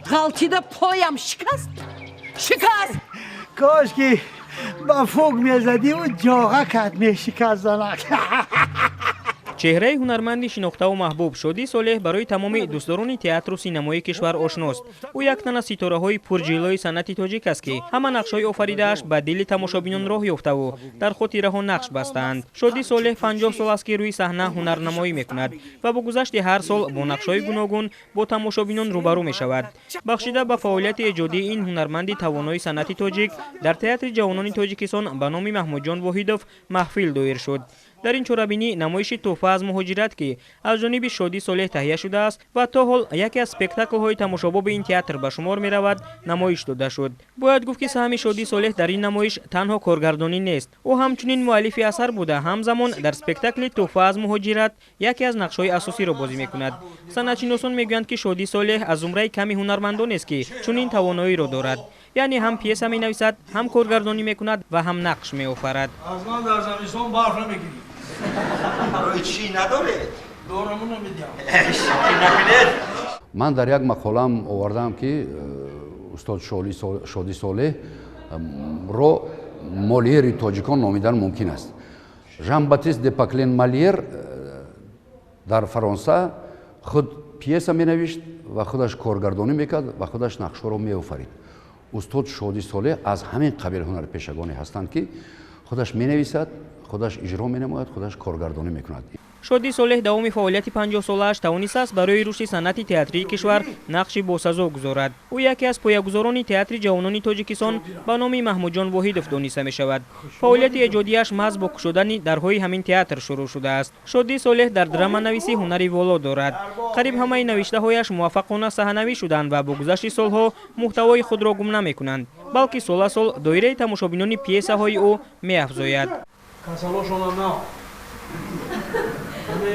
Ғалтида поям шикаст, шикаст. Кош ки ба фук мезадиву ҷоға кат мешикаст, занак. Чеҳраи ҳунарманди шинохтаву маҳбуб Шодӣ Солеҳ барои тамоми дӯстдорони театру синамои кишвар ошност. Ӯ як тан аз ситораҳои пурҷиллои санъати тоҷик аст, ки ҳама нақшҳои офаридааш ба дили тамошобинон роҳ ёфтаву дар хотираҳо нақш бастаанд. Шодӣ Солеҳ 50 сол аст, ки рӯи саҳна ҳунарнамоӣ мекунад ва бо гузашти ҳар сол бо нақшҳои гуногун бо тамошобинон рӯбарӯ мешавад. Бахшида ба фаъолияти эҷодии ин ҳунарманди тавонои санъати тоҷик дар Театри ҷавонони Тоҷикистон ба номи Маҳмудҷон Воҳидов маҳфил доир шуд. Дар ин чорабинӣ намоиши «Тӯҳфа аз муҳоҷират», ки аз ҷониби Шодӣ Солеҳ таҳия шудааст ва то ҳол яке аз спектаклҳои тамошобоби ин театр ба шумор меравад, намоиш дода шуд. Бояд гуфт, ки саҳми Шодӣ Солеҳ дар ин намоиш танҳо коргардонӣ нест. Ӯ ҳамчунин муаллифи асар буда, ҳамзамон дар спектакли «Тӯҳфа аз муҳоҷират» яке аз нақшҳои асосиро бозӣ мекунад. Санъатшиносон мегӯянд, ки Шодӣ Солеҳ аз зумраи ками ҳунармандонест, ки чунин тавоноиро дорад, яъне ҳам пьеса менависад, ҳам коргардонӣ мекунад ва ҳам нақш меофарад. Аз ман дар замистон барф намегирӣ. Барои чӣ надоред? Дораму намедиҳам. Шӯхӣ накунед. Ман дар як мақолаам овардаам, ки устод Шодӣ Солеҳ ро Молиери тоҷикон номидан мумкин аст. Жан Батист де Паклен Молиер дар Фаронса худ пьеса менавишт ва худаш коргардонӣ мекард ва худаш нақшҳоро меофарид. Устод Шодӣ Солеҳ аз ҳамин қабил ҳунарпешагоне ҳастанд, ки худаш менависад, худаш иҷро менамояд, худаш коргардонӣ мекунад. Шодӣ Солеҳ давоми фаъолияти 50-солааш тавонистааст барои рушди санъати театрии кишвар нақши босазо гузорад. Ӯ яке аз поягузорони Театри ҷавонони Тоҷикистон ба номи Маҳмудҷон Воҳидов дониста мешавад. Фаъолияти эҷодиаш маҳз бо кушодани дарҳои ҳамин театр шурӯъ шудааст. Шодӣ Солеҳ дар драманависӣ ҳунари воло дорад. Қариб ҳамаи навиштаҳояш муваффақона саҳнавӣ шуданд ва бо гузашти солҳо муҳтавои худро гум намекунанд, балки сола сол доираи тамошобинони пьесаҳои ӯ меафзояд. Касалошона на ҳаме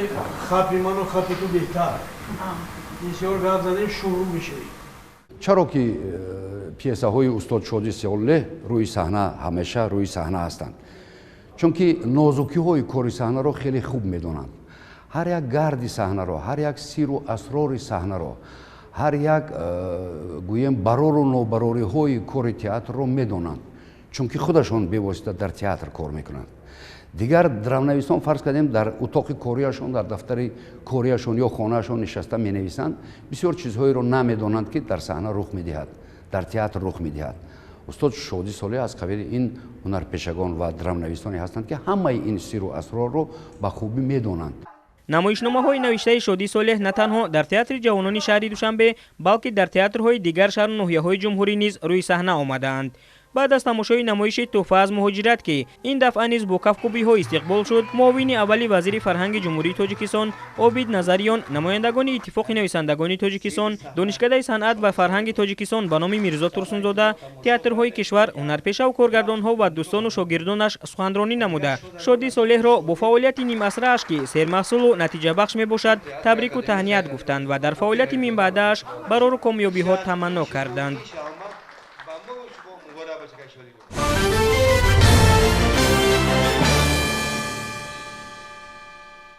хапи ману хапи ту беҳтар. Бисёр гап задем, шурӯъ мешавӣ. Чаро ки пьесаҳои устод Шодӣ Солеҳ рӯи саҳна ҳамеша рӯи саҳна ҳастанд? Чунки нозукиҳои кори саҳнаро хеле хуб медонанд. Ҳар як гарди саҳнаро, ҳар як сиру асрори саҳнаро, ҳар як гӯем барору нобарориҳои кори театрро медонанд, чунки худашон бевосита дар театр кор мекунанд. Дигар драмнависон, фарз кардем, дар утоқи кориашон, дар дафтари кориашон ё хонаашон нишаста менависанд, бисёр чизҳоеро намедонанд, ки дар саҳна рух медиҳад, дар театр рух медиҳад. Устод Шодӣ Солеҳ аз қабили ин ҳунарпешагон ва драмнависоне ҳастанд, ки ҳамаи ин сиру асрорро ба хубӣ медонанд. Намоишномаҳои навиштаи Шодӣ Солеҳ на танҳо дар Театри ҷавонони шаҳри Душанбе, балки дар театрҳои дигар шаҳру ноҳияҳои ҷумҳурӣ низ рӯи саҳна омадаанд. Баъд аз тамошои намоиши «Тӯҳфа аз муҳоҷират», ки ин дафъа низ бо кафкӯбиҳо истиқбол шуд, муовини аввали вазири фарҳанги Ҷумҳурии Тоҷикистон Обид Назариён, намояндагони Иттифоқи нависандагони Тоҷикистон, Донишкадаи санъат ва фарҳанги Тоҷикистон ба номи Мирзо Турсунзода, театрҳои кишвар, ҳунарпешаву коргардонҳо ва дӯстону шогирдонаш суханронӣ намуда, Шодӣ Солеҳро бо фаъолияти нимасрааш, ки сермаҳсулу натиҷабахш мебошад, табрику таҳният гуфтанд ва дар фаъолияти минбаъдааш барору комёбиҳо таманно карданд.